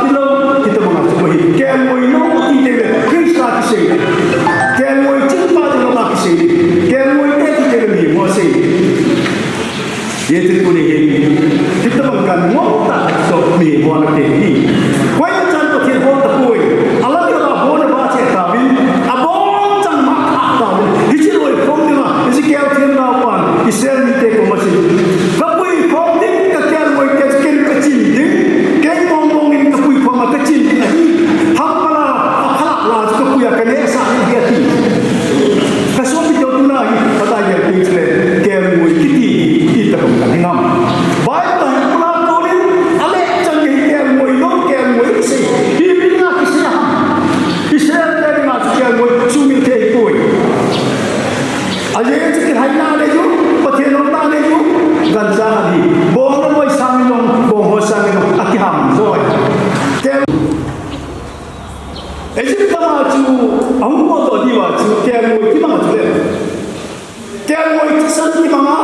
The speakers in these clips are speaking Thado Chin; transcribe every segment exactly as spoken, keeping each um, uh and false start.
Tilou, hitobang a chu ahi. Kelngoi lou ati teng le Christa kisei. Kelngoi chingpa tilou a kisei. Kelngoi te ati teng le mihem ho asei. Hiche tuni hin, hitobang kan ngol tah chu mihem ho ana pe hi. Koima chan Pathen hol tapoi. Alam a abon a ba che tauvin, abon chan ma kha tauvin. Hiche loikhom dinga Ezekiel themgao pan Israel mite koma asei. Ka puikhom ding, ka kelngoi te chu ken ka chin ding. Kei mong mong in ka puikhom a ka chin ding ahi. Ham pala, aphalak la chu ka pui a ka nehsah ding ahi ati. Ka sopite ho, tuna hi, ka taigel ding chule, kelngoi kiti, itobang ka ding ham. Bible a hin pulak konin, ale chan hi kelngoi lou, kelngoi kisei. Ipi dinga kisei ham. Israel te dinga chu kelngoi, suhmil thei hipoi. Ajeh chu kilhaina nei u, Pathen lungna nei u, gancha ahi. Bong loi sangin jong, bong hoi sangin jong, akiham joi. Kel- Egypt gam a chu, ahung bol doh diu a chu, kelngoi kimang a chule. Kelngoi thisan kimang a,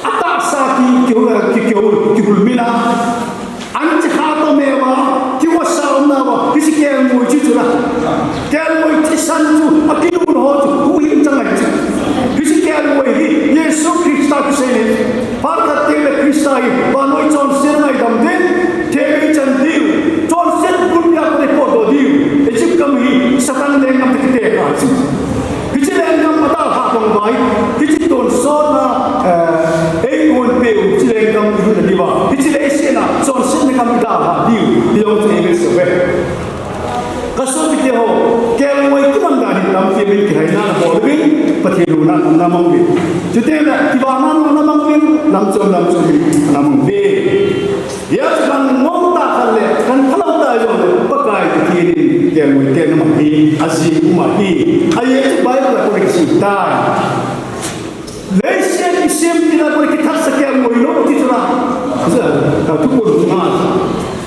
atahsa ki, ki, ki, ki, kihulmin a. An chikha toh meva, kivotsa umnauva, hiche kelngoi chu chu la. Kelngoi thisan chu, akilun ho chu, huhhing chang ahi chu. Hiche kelngoi hi, Jesu Christa kisei ahi. Phat khat teng le Christa hi, vannoi chonset ngaidam ding, themgao chan diu, chonset bulpi a kon potdoh diu. Egypt gam hi, Satan lenggam toh kitekah chu. Hiche lenggam adalhah bang uva hi, hiche tonsot na, eh, eikonpeh u, hiche lenggam ihuhna diuva, hiche leiset a, chonsetna gam idalhah diu, ti jong chu ivet sah uve. Ka sopite ho, kelngoi kimang dan hi tampi min kilhaina na bol uvin, Pathen lungna na mang uvin. Chuteng le, kivahna na mang uvin, lamchom lamchom in na mang uvin. Hijeh chun kan ngol tah khat le, kan phalou tah jong le, Pakai Pathen in kelngoi te na mang hi, ajing um ahi. Ajeh chu Bible a kon kisei tai. Leiset kisem tila kon kithatsa kelngoi lou ti chu la. Ka thuphon nga.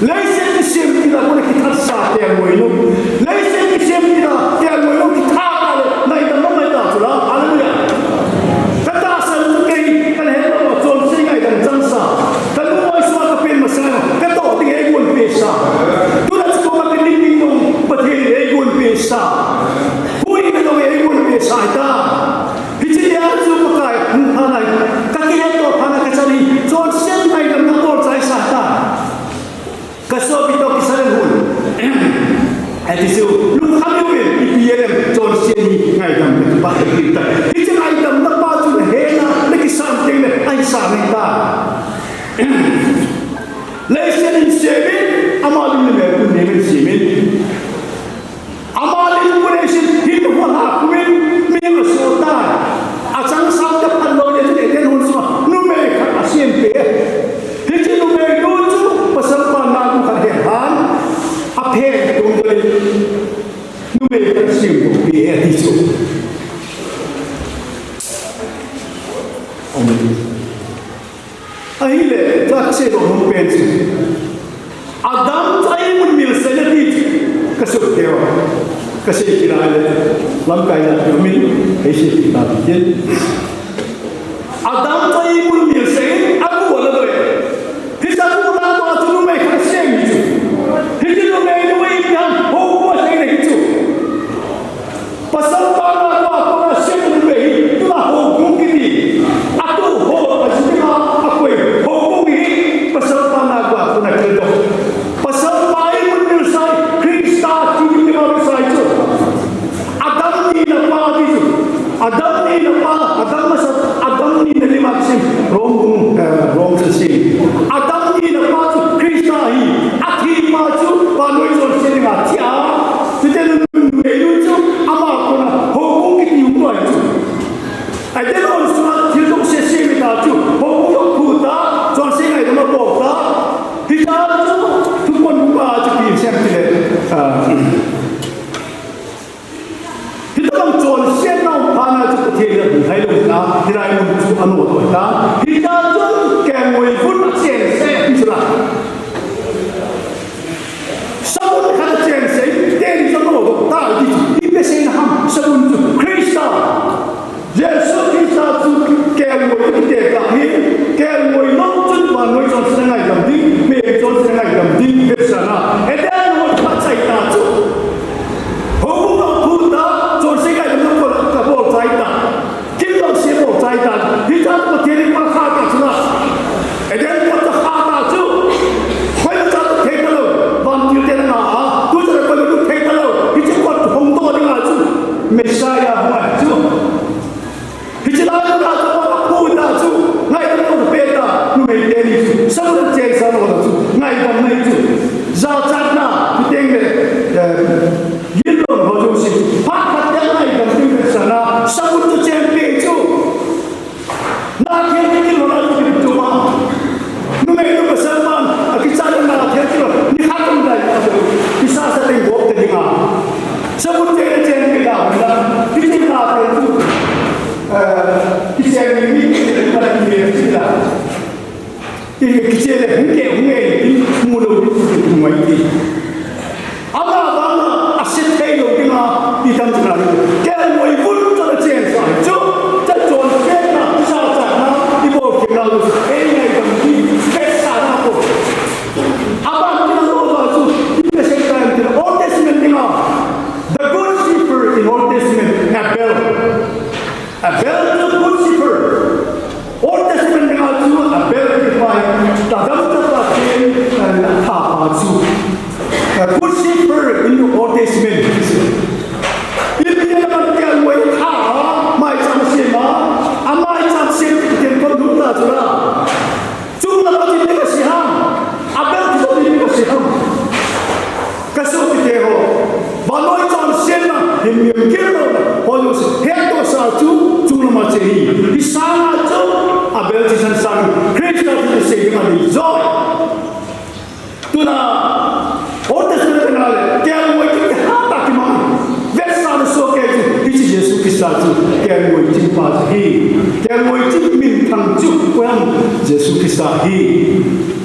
Leiset kisem tila kon kithatsa kelngoi lou. Leiset kisem tila kelngoi lou kitha le, ngaidam lou ngai ta chu la. Hallelujah. Ka tahsan chu kei, ka het lou, chonse ngaidam chang sa. Ka lungmong sa, ka pen masa, ka toh ding eigonpeh sa. Tuna chu ka pen ding ding dong, Pathen eigonpeh sa. Hui ka dong eigonpeh sa ta. Hiche nia chu Pakai hung pha nai. Ka kihetto phat na ka chani, chonse ngaidam na bol chai sa ta. Ka sopite ho, kisa le hun. Ati chu, lungkham uvin, ipi jeh a chonse hi ngaidam na pa hi ta. Hiche ngaidam na pa chu nahet na, nakisan teng le, ahi sa nai ta. Leiset in semin, ama lim le mel kun ne men semin. Ama lim kun eisin, hin hol ha kun, mi ma so ta. Achang sang ta phat lou le, te ten hun so, numei khat asem peh. Hiche numei nu chu, pasal pa na nu khat he han, aphe tung doi. Numei khat asem tung peh, ati chu. Amen. Ahile, ka seidoh nom pen chu. Adam chu a-imut milsah in ati chu. Ka sut teu. Ka sei kit a le. Lamkai a min. Ka sei kit a tin. Adam chu a-imut milsah in agu ala doi. Hiche agu ala doi chu numei khat asem hi chu. Hiche numei nu in jong hou asei na hi chu. Pasal pa na gua kona sem numei hi, tuna houbung kiti. Atu ho, ajing a, akoi, houbung hi, pasal pa na gua kona kildoh. Pasal pa imut milsah, Christa chu imut milsah chu. Adam nina pa ti chu. Adam nina pa, Adam masa, Adam nina lima kisim, Rom bung, eh, Rom sa sim. Adam nina pa chu, Christa hi, athi pa chu, vannoi chonset dinga thi a. Chuteng le numei nu chu ama kona houbung kiti hung loi chu. Ahile lon sunga thil dong sese mi ta chu houbung dong phu ta, chonse ngaidam abol ta. Hiche chu thuphon bu a chu ipi sem tile. Ah. Hitobang chonsetna um phat na chu Pathen in ahilou na, hilai mun chu anodoh ta. Hiche chu kelngoi vun achen se chu la. Sabon khat achen se, teni chu anodoh ta, ti chu, ipi seina ham, sabon chu, Christa. Jesu Christa chu kelngoi kiti ahi, kelngoi lou chun vannoi chonset ngaidam ding, mihem chonset ngaidam ding, vetsahna. kei hung e, tin mu lou ding, tin hung ngai ti. Ama vang a, a se thei lou ding a, ti tam chang a, kelngoi vun chang a chen sa chu, cha chon se na, sa sa na, i bol khem na, ei ngai dam ti, pe sa na ko. Aban ti na lo ba chu, i pe se ta ti na, Old Testament ding a, the good shepherd in Old Testament, Abel. Abel the good shepherd. Old Testament ding a chu Abel ti pa hi, ta dam ta pa chen, eh, tha pa chu. A good shepherd in the Old Testament. Ipi na man kelngoi tha, maicham sem a, a maicham sem ti ken kon dum ta chu la. Chung lam a chin ding a si ham. Abel ti ding a si ham. Ka sopite ho. Vannoi chonsetna, himhim kit louna, ho jouse hettohsa chu, chung lam a che hi. Hi sanga chu, Abel thisan sang, Christa thisan sei ding ahi joi. Tuna, Old Testament a le, kelngoi chu kihat a kimang. Vetsahna soh kei chu, hiche Jesu Christa chu, kelngoi ching pa chu hi. Kelngoi ching minthang chu, koiham Jesu Christa hi.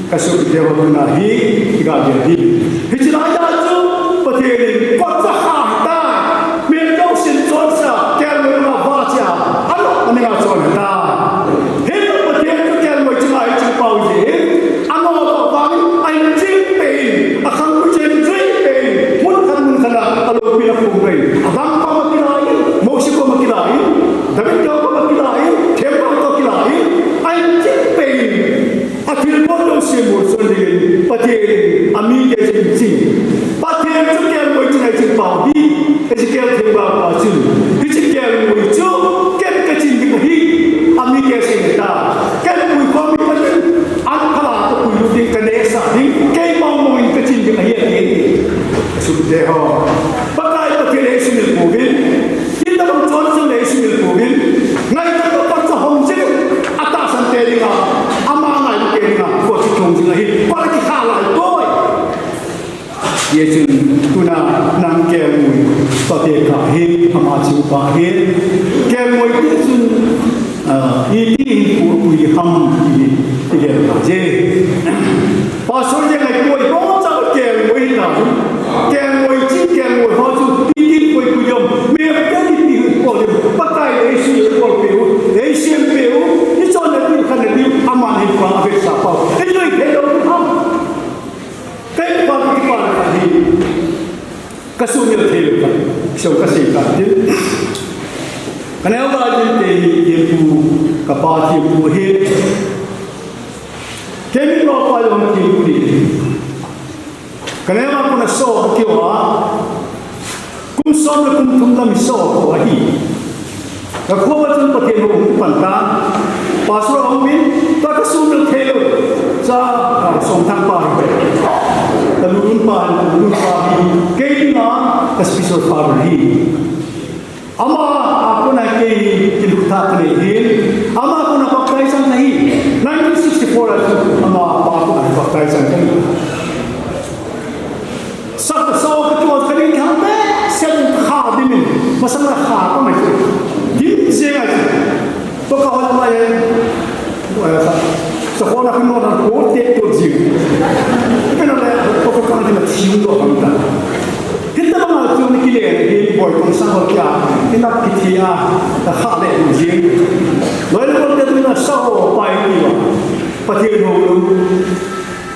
Ka sopite ho, tuna hi, i ga gel hi. Hiche lai a chu, Pathen in, kot cha kha ta. Mi jousen chonse, kelngoi ma va cha. Ano, ani nga chon ta. Hin Pathen chu kelngoi ching a hi ching pau jin. Ano, vang, a in ching pen. A khang u chen jui pen. Mun khat mun khat a, a loupina khum pen. A vang pa ma kilai. Mosi ko ma kilai. David ko ma kilai. Themgao ko kilai. A in ching pen. A thilbol jouse molson dingin, Pathen in, a mite ching ching. Pathen chu kelngoi ching a ching pau hi, Ezekiel themgao pa chun. Hiche kelngoi chu, ken ka ching ding ahi, a mite ching ta. Ken pui khom ding ahi, an phala ka pui lut ding ka nehsah ding, keima mong in ka ching ding ahi ati. Sopite ho. Pakai Pathen in eisumil pouvin. Hitabang chonse le eisumil pouvin, ngaito pa cha hom jing, atahsan te dinga, ama ngaito te dinga, ko chi thong jing ahi, ko la kikha lai toi. Hijeh chun tuna nang kelngoi, pa te ka hi, ama chu pa hi, kelngoi te chun, ah, iti hi pu, pu hi ham, i, i gel ka je. Pastor jeng ai koi, koi cha kelngoi ta. Kelngoi ching, kelngoi ho chu, iti koi koi jom. Me te iti koi jom. Pakai le isi koi peu. Ei sem peu. I chon le tiu khan le tiu. Aman hi pa, a vetsah pau. Ei loi thei lou ham. Kei pa, kei pa le khan hi. Ka sumil thei lou khat, so ka sei khat ding. Ka neo ka ding te hi, hi pu, ka pa hi pu hi. Kei mi lo pa lo hi pu ni. Ka neo ka na so ka kio a. Kum som le kum thum lam so ko ahi. Ka kho ba chun Pathen ho um pan ta. Pastor a um in, ta ka sumil thei lou. Cha, ah, Somthang pa hi. Ka lulun pa, lulun pa hi. Kei dinga, ka spiritual father hi. Ama, a kona kei hi, kilutha ka nei hi. Ama kona baptize ang ka hi. Nineteen sixty-four a, ama, pa kona baptize ang ka hi. Sa, sa, ka tuan ka ding kiham behseh in kha dimin, masang la kha ka mai. Dim jeng a. To ka hon mai. Sa ko na kino na ko te to jing. Ka na le, to ko ka na thiu do hang ta. Kita ba ma tu ni kile, ni boy ko sa ho kya. Ina kitia, ta kha le jing. Loi le ko te tu na sa ho pai ni ba. Pathen ho.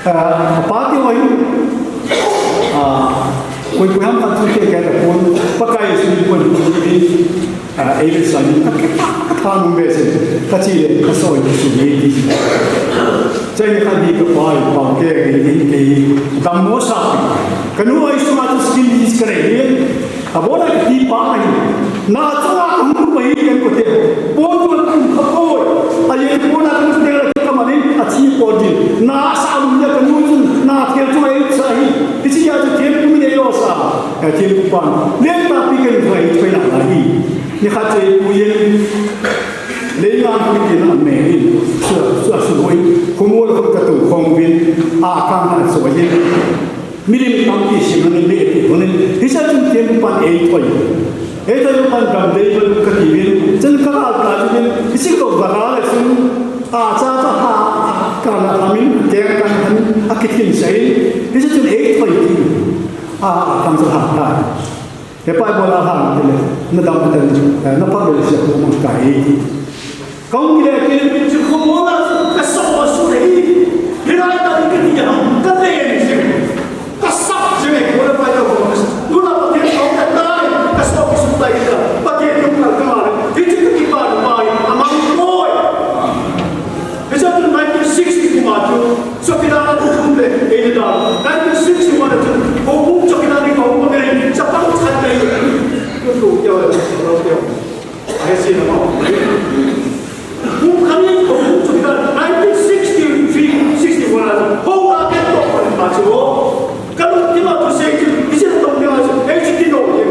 Ah, a pa ti ho hi, ah, koi, koi ham khat chu kei kei ta pon, Pakai Jesu in pon, ah, ei le sa ni, ka, ka, ka tha nung be se, ka chi le, ka soi Jesu ni ti. Chai ni khat ni ka pa, pa ke, ke, ke, ke, dam mo sa. Ka nu ai suma chu skin disease ka nei. Abona kiti pa ahi. Na chunga kahung lut ahi ken kote. Pon tua kum kha poi. Aye pona kum te la kamanin athi pon din. Na sa mun ya kanu chun na thil chu ei sa hi. Hichi ya chu thil kum nei lo sa. Eh, thil kum pan. Len ta pi ken thoi thoi na la hi. Ni khat che pu yen. Leilan kum tin a me in. Sua, sua su hoi. Kumol ko ka tu khong bin. A kan ha so yin. Milim tampi sim nani be ti honin, hicha chun thempu pan ei thoi. Ei thoi pan gam dei pan ka ti vin, chun ka al ta vin, hichi ko ba ga le sun, a cha cha ha, Kana hamin, keng kana hamin, akithin sai, hiche chun ei thoi ti. A, a, kam sa ha ta. He pai bola ha, tile, na dam ta, na pa bel sia ko man kai. Kong kile kile min chu ko bola, ka sa wa su le hi. Hilai ta ni ka ti ha, ka te ni si. Ka sap jeng e, kona pai ta ko. Tuna Pathen kong ka tai, ka sap ki sum tai ka. Pathen kong ka ka ma. Hiche ka kipa pa, amang koi. Hiche tu nineteen sixty kuma chu, chowkidar a tu kum le, e da. Nineteen sixty one chu, ko kum chowkidar ni ko kum le, chapang chat le. Tu tu kya wa, tu kya wa. Ahi si na ma. Kum khat ni ko kum chowkidar nineteen sixty-three, sixty-one a ho a ke to pa ni pa chu. Ka lungthim a thusei chu, hiche tong ni a chu, ei chu kino ni.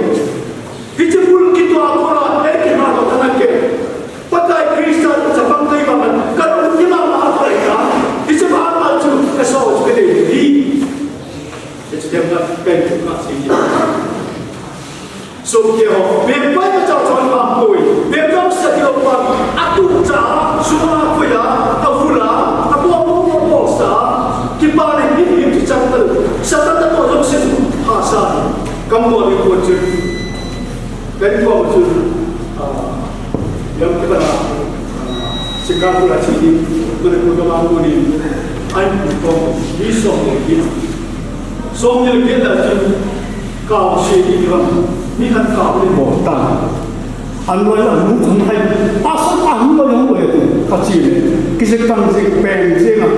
Hiche bul kito a kora, ei kima to kana ke. Pakai Christa chapang kai ba man, ka lungthim a ma a pai ka. Hiche ba ma chu, ka so chu ka dei ni. Hiche dem na, ka chu ka sei ni. So, ke ho, bempai ka chao chao ham koi, bempai sa kilo pa, atu cha, suma kuya, avula, abu abu abu sa, kipa le him him chi chang tal, Satan ta to jong se chu, ha sa, kam mo ni ko chu, kan ko chu, ah, yam ke ba, ah, Singapore a chi ni, Manipur ka ma ko ni, an ko, ni so ni. Som ni le khat a chu, kau se ni bang, mi khat kau le bol ta. An loi a mu thang hai, a som a mu loi hung loi tu, ka chi le. Ki se tang se pen se na.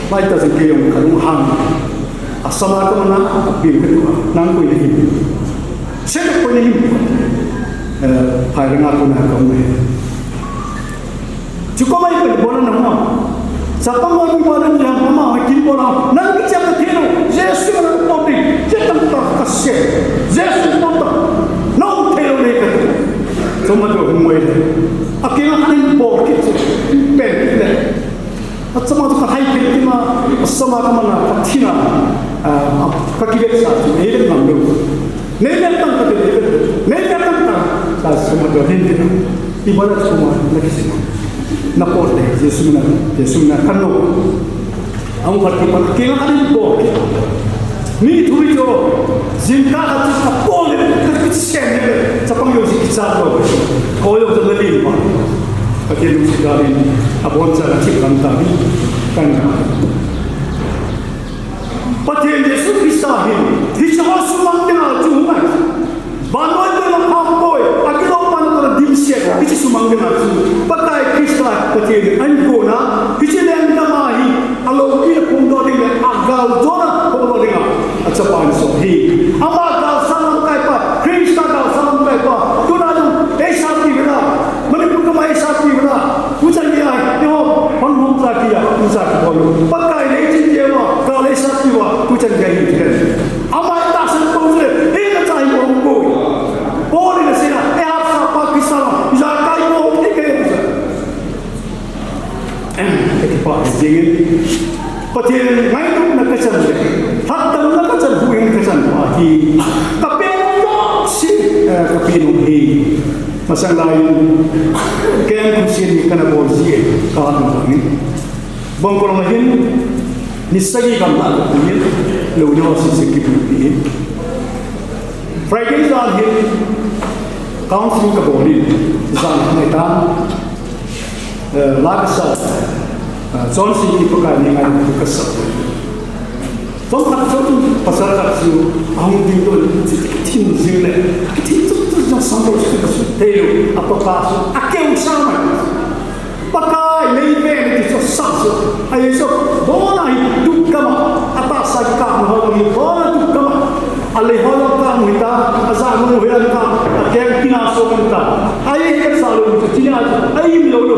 Bai ta se ke yong ka lung hang. A sama ka mana, a pil me tu, nang ko ni. Se ko ni. Eh, phai nga ko na ka mu. Chu ko mai ko bola na ma. Chapang mo bola ni ham ma, ma kin bola. Nang ki chapa thilo. Jesu na ko ti. Chapang ta ka se. Jesu ko ta. No thilo le ka. So ma do mo le. A ki na ni bo ki se. Pe le. A chama to ka hai pe ki ma. A sama ka mana ka thina. A, a, ka ki be sa. Ni le ma lo. Nei le tang ka te, nei le tang ka, ka suma do hin te. Ibarat suma na kisi. Na por te, Jesu na, Jesu na kano. Ang pati pa, kila ka ni por. Ni tu jo, jingkah ka tu ka por le, ka tu sen le, chapang yo jingkah lo. Ko yo ka le pa. Ka te lu si ka ni, abon sa ka chik kan ta ni, kan. Pathen Jesu Christa hin, hiche ho sumang dinga chu hung ahi. Vannoi koima pha poi, akiloupana toh dimset, hiche sumang dinga chu. Pakai Christa Pathen in ahin kona, hiche lenggam a hi, aloupi aphongdoh ding le, agaljouna phongdoh dinga, achapa ahin song ahi. Ama galsang lamkaipa, Christa galsang lamkaipa, tuna jong, eisa pi vela, Manipur kama eisa pi vela, tuchan gei a, eiho, hon hon ja kiya, tuchan gei a, Pakai le chin gei a, ka le sa pi va, tuchan gei a hi. Ama tahsan pou se, e na chai mo ko. Paul in asei na, e hap sa pa kisa, ja kai mo, e ke sa. Em, e ki pa jing. Pathen ngailutna ka chan le, lhatdamna ka chan, huhhingna ka chan pa hi. Ka pen lom si, eh, ka pen lom hi. Masang lai, ken kusin kana bol ji e, ka han bang ni. Bangkok lang hin, ni sagi kam na ka pui, lo ni ho si si ki pui. Friday jan hin, counseling ka bol in, jan hin ta. Eh, la ka sa, eh, Johnson in Pakai ni ngai ka sa. Chomkhat chun pasal khat chu, ahung ding to, chu chu kithin jing le, kithin chu chu jong sang lo chu ka su thei lo, a Pakai chu, akeu sa mai. Pakai, nei ve ni ti chu sa chu, ahi chu, bona hi duk kama, atahsa kikapna ho hi, bona duk kama, alei ho jong kap hita, aja nu ho jong kap, akeng tina so kap ta, ahi ka sa lo chu, tina chu, ahi mi lo lo.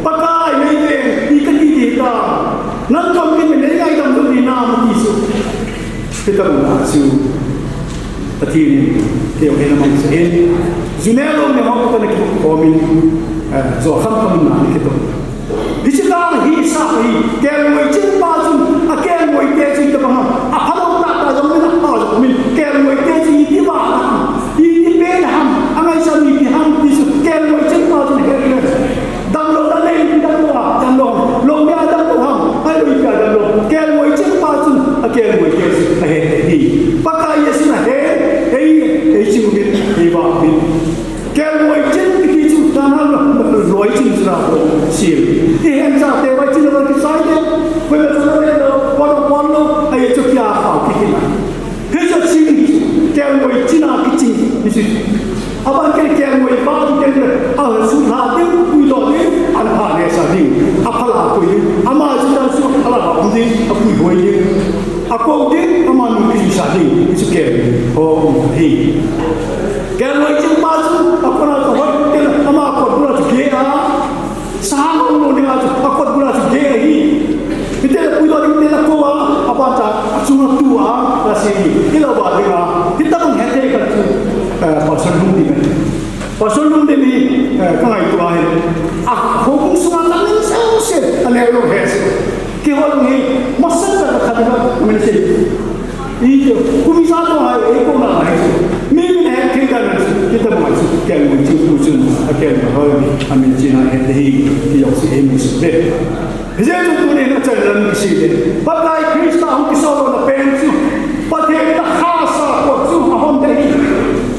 Pakai, nei ve, i kati ti ta, nang kam kin nei ngaidam lo ni na ma ti chu. Hitabang a chu, Pathen in, kei jong hin amang sa in, ju ne lou ne ho kana kikhom in, eh, jo kham kham na ni kito. Hiche tah hi sa hi, kelngoi chen pa chun, akelngoi te chu hitabang ham, aphalou tah tah jong min, apha jong min, kelngoi te chu iti vang ham, iti pen ham, angaichat iti ham, ti chu kelngoi chen pa chun het le. Damlou a lei, damlou a, damlou, lou a damlou ham. Aban kei keng ngoi pa tu keng le, a su ha ding, pui lo ding, an ha ne sa ding, a phala pui ding, ama su da su phala ha ding, a pui hoi ding, a ko ding, ama nu ki sa ding, su keng, ho, hi. Keng ngoi jing pa su, a phala ko hoi, keng ama ko pula su ke a, Sahang ong lo dinga chu, a kot bula chu gei ahi. Hite la pui lo ding te la ko a, a ban ta, a chunga tu a, la se hi. Hi lo ba dinga, hita bang hete ka chu, eh, pasal lung di me. Pasal lung di me, eh, ka ngai tu a hi. A, ho kung sunga ta ning sa se, a le lo he se. Ki ho lung hi, masa ka ka ka ka, men se. Ije, kumi sa to hai, e ko na hai. Mi mi hai, thei da na, kita ma su, kel mo chu, ku chu, a kel mo hai, a mi chi na hai, hi, ti yok si e mi su de. Ije chu tu ni na chan lam ki si de. Pakai Krista hung ki so na pen chu. Pathen ta kha sa ko chu, a hon de hi.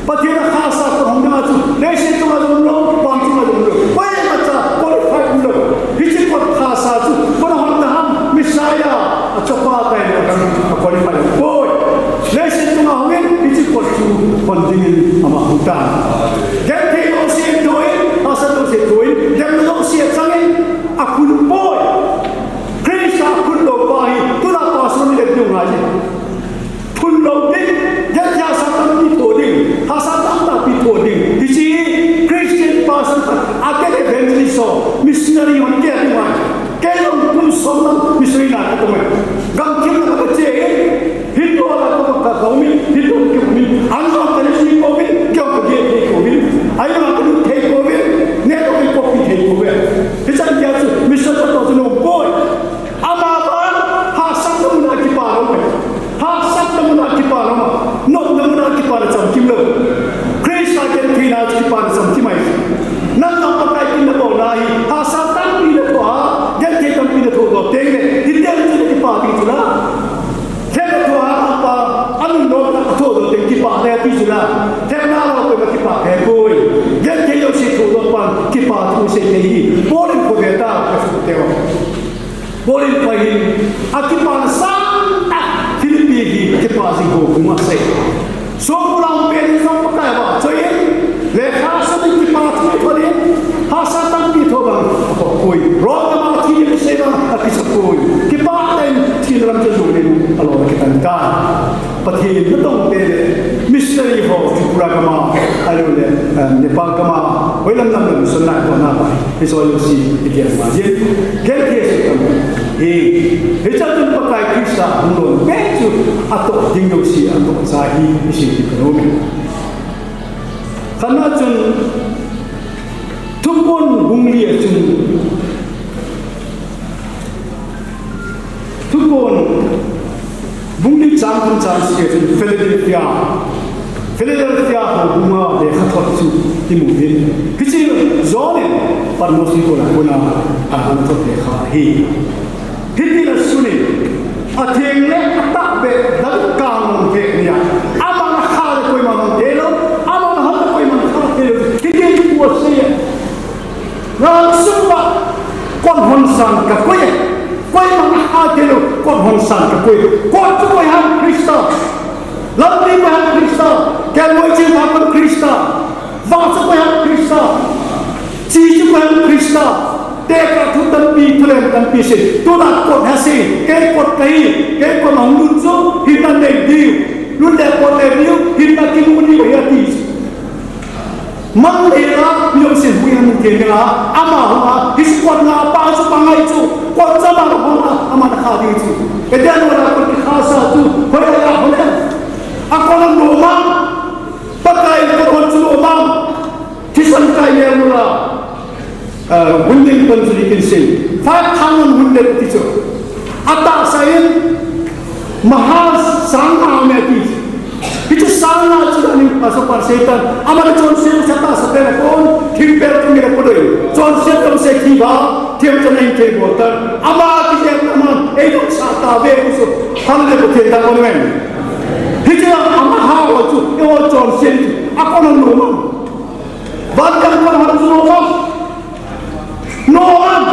Pathen a kha sa ko hung na chu. Nei se chu ma lo, pang chu ma lo. Koi ma cha, qualify lo. Hi chi ko kha sa chu, ko na hon na ham, Messiah. A chapa tai na kan a qualify poi. Leiset chunga hungin, hichi kot chu hon dingin ama hung tan. Genthei jouse thoin, hahsat jouse thoin, gam jouse changin, a khun poi. Krista a khun lou pa hi, tuna pastor ni le tu ngai. Khun lou ding, genthei hahsat tampi tho ding, hahsat tampi tho ding. Hichi Christian pastor, a ke evangelist so, missionary hon ke ding mai. Kei jong kum som lang missionary na ka tum e. Gam thim na ka che e. Hindu la ka ka ka mi, Hindu ki mi. An jong ka ni ko mi, kyo ka ge ko mi. Ai ma ka ni thei ko mi. Ne ko ko ki thei ko mi. Hichan kya chu mission ka to chu no boy. Ama ba ha sang na mun a kipa lo. Hahsatna mun a kipa lou ma, nopna mun a kipa na chamkim lou. Krista gentheina chu kipa na chamkim ahi. Nang nang Pakai kin na bol na hi, hahsat tampi na thoh a, genthei tampi na thoh doh teng le, hitia chu na kipa ding chu la. Themna thoh a, a pa, a nungnopna a thoh doh teng kipa na ti chu la. Themna lou koima kipa he koi. Genthei jouse thoh doh pan, kipa thu sei te hi. Paul in ko ve ta, ka su te wa. Paul in Pakai hin, a kipana sangtah Philippi hi kipa jing ho kung a sei. Songkulang pen in song Pakai va choi in, lekha sa ding kipa thu thoh in, hahsat tampi thoh bang a poi. Rome gam a thi ding sei bang a kisa poi. Kipa tah in thi lam chu jong in a lo kitan ta. Pathen natong te le missionary ho Tripura gam a, ahilou le, eh, Nepal gam a, hoilam lam lam mission nai ho na pa, hiche ho jouse, i gel ma jin, gel ke se tam. Hi, hiche chun Pakai Krista hung lon, pe chu, atoh ding jouse, atoh cha hi, i sei ti ka nom e. Khatna chun, Thuphon bung li a chun, Thuphon bung li chang thum chang sagi a chun Philadelphia, Philadelphia houbung a lekhathot chu i mu in. Hiche John in Patmos hi kona kona a ana thot lekha ahi. Hiti a sun in, atheng le atahbeh David kang hung vek nia, aman akha le koiman hung thei lou, aman ahon le koiman akha thei lou. Hiti thu asei e. Nang sung uva kot hon san kakoi e. Koiman akha thei lou, kot hon san kakoi. Kot chu koi ham? Krista. Lampi koi ham? Krista. Kelngoi ching ham? Krista. Vang chu koi ham? Krista. Chi chu koi ham? Krista. Tekah thu tampi, thulem tampi sei. Tuna kot ha sei. Kei kot kahi. Kei kot hung lut chu hinna nei diu. Lut le kot le diu. Hinna kimu diu ahi ati. Mang le la, mi jong sin hui an ke la, ama hung a, hiche kot na pa chu pa ngai chu, kot cha ma hung a, ama na kha ding chu. Etian wala kot ki kha sa chu, hoi a ya hoi a. A kon lo ma, Pakai kot hon chu lo ma, thisan kai le mu la. Ah, hundred pan chu ni kin sei. Five thousand hundred ti chu. Atahsa in maha sang nga me ti. Hiche sang nga chu ani aso par Satan. Ama le chonse sa tahsa pe na kon. Thim pe tu mi na podoi. Chonse tam se ki ba. Thim chan in ke bol tan. Ama ki je ama. Ei dong sa ta ve ti chu. Hal le ko thim ta kon men. Hiche ama ha wa chu. E wa chonse chu. A kon no ma. Van kan kon ha chu no ma. No am.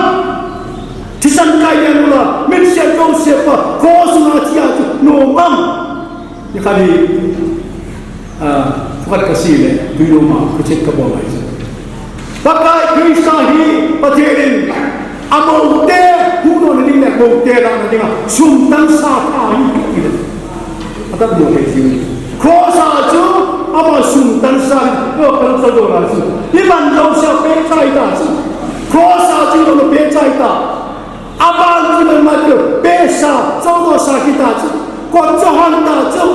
Thisan kai ya nula, min sia jong sia pa, ko sunga chia chu, no am. Ni kha ni, ah, Phat kasih le, tuiloma, kachet kabol lai. Pakai Krista hi, Pathen in, amoute, huhdoh nading le, moute lah nading a, sum tangsa tha hi, atat mo te jing. Cross a chu, ama sum tangsa, yo, kan sa do la chu. Iman lo sa pe chai ta chu. Cross a chu, lo pe chai ta. Aban chu nangma chu pesa, chondoh sa kita chu. Kot chu hon ta chu.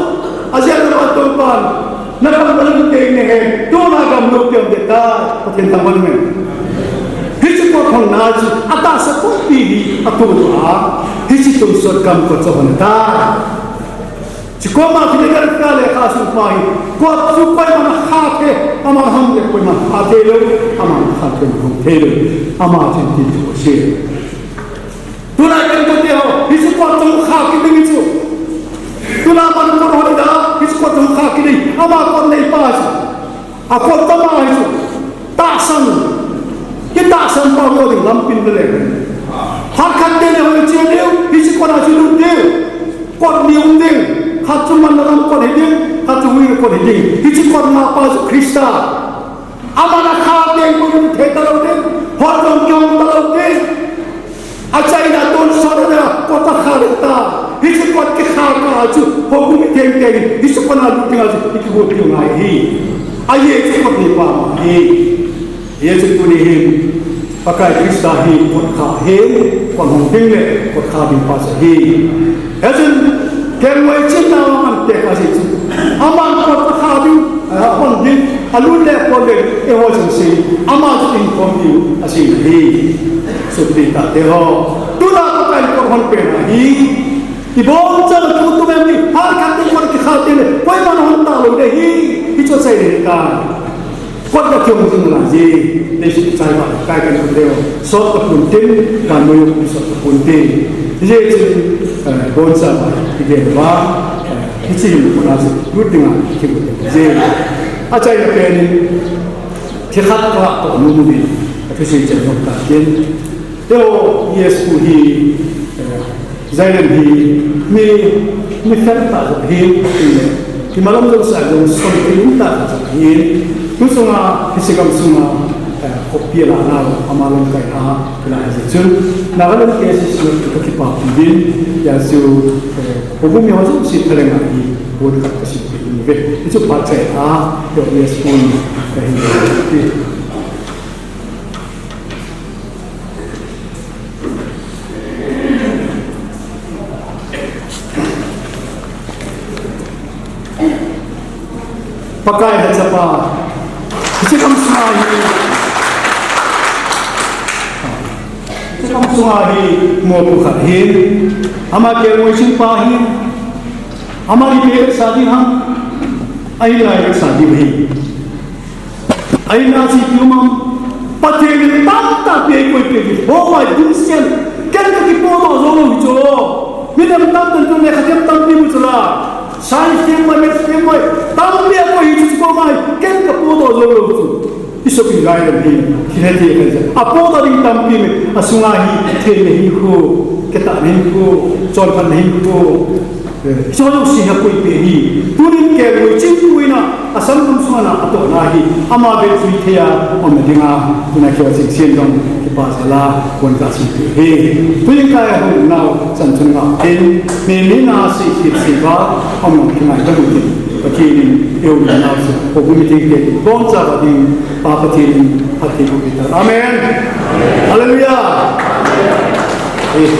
Ajeh chu Toupan, nagam na lut teng nahi, tuna gam lut teng ding tai, Pathen thangvah in. Hiche kot honna chu, atahsa pumpi hi, atoh a. Hiche tonsot gam kot chu hon tai. Chukoma Philadelphia lekhabu sung pa hi, kot chu koiman akhah thei, aman ahon le koiman akhah thei lou, aman akhah thei lou, ama chun tin thu asei. Tulai kan kote ho, hiche kot chu khah kit ding chu. Tuna man kot ho da, hiche kot chu khah kit ding, ama kot neipa chu. Akot tama hichu. Tahsan. Kitahsan pa mo ding lampi le le. Phat khat teng le hoi che diu, hiche kot a chu lut diu. Kot ni um ding. Khat chu manna lam kot hi ding, khat chu huina kot hi ding. Hiche kot ma pa chu Krista. Aman akhah teng koiman thei talou ding. Hot jong kihong talou ding. Achaina tonsot a kot akhah ding ta. Hiche kot kikhah kah a chu, houbung mi theng theng in, hiche kot a lut ding a chu, ikigot diu ngai ahi. Ajeh chu kot neipa ahi. Ajeh chu tuni hin, Pakai Krista hi kot khah ahi, kot hong ding le, kot khah ding pa chu ahi. Hijeh chun, kelngoi chinna aman tekah a chu. Aman kot akhah ding, eh, ahon ding, alut le akhah le, eiho chun sei, ama chu inkhom diu, asei ahi. Sopi tate ho. Tuna Pakai in kot hon pen ahi. Ibon chan tutu mem ni, phat khat teng kot kikhah teng le, koiman hon talou ding ahi. Hichu asei ding ahi. Kot kakihong jing lai je, leiset chai ba, kai kan kun deu. Sot tapon tin, kan mo yo sot tapon tin. Hijeh chun, eh, boncha ba, iben ba, eh, hiche hin kona chu, lut dinga, kimu tin je. Achaina pen in, thil khat katoh nom uvin, kathusei chen nom tatin. Teo, yes, pu hi, eh, Zailen hi, mi, mi fel tah jong ahi, ti le. Imalam jong sa jong son thei tah jong ahi. Tu sunga, hiche gam sunga, eh, khopi a lah nau, ama lamkai a, kila hiche chun. Nagaland K C C kakipa uvin, hijeh chun, eh, houbung mi ho jouse thalheng a hi, bon khat kasei uvin ve. Hichu phat chai a, teo, yes, pu hi, kahin ti. Pakai lhachapa, hiche gam sunga hi, hiche gam sunga hi, mopo khat ahin, ama kelngoi chin pa ahin, ama ipi sah ding ham, ahin lai sah ding ahi. Ahin a chi piu mam, Pathen in tamtah peh koi peh hi. Ho mai dun sian, ken kakipodoh jou lou hi chu. Midang tamtah in tu le kha kem tampi mu chu la. Science kem mai, maths kem mai, tampi a koi hi chu chu ko mai, ken kapodoh jou lou chu. Isopi lai lam hi, hi he ti he. Apodoh ding tampi me, asunga hi, thei le hi khu, ketah le hi khu, chonphat le hi khu. Eh, hiche jouse hi akoi peh hi. Tunin kelngoi chin puina, asam kum sunga atohna hi. Ama vel jui thei a, um nading a, tuna keo ching sin dong, kipa jal a, kon kasei peh hi. Tuin kai a hung nau, chan chun ngah tin, mi mi na si kit si ba, um ngai ta mu tin. Pathen in, eu na nau si, ko bu mi tin ke, kon cha ba ding, Pa Pathen in, Pathen ko kita. Amen. Hallelujah. Eh.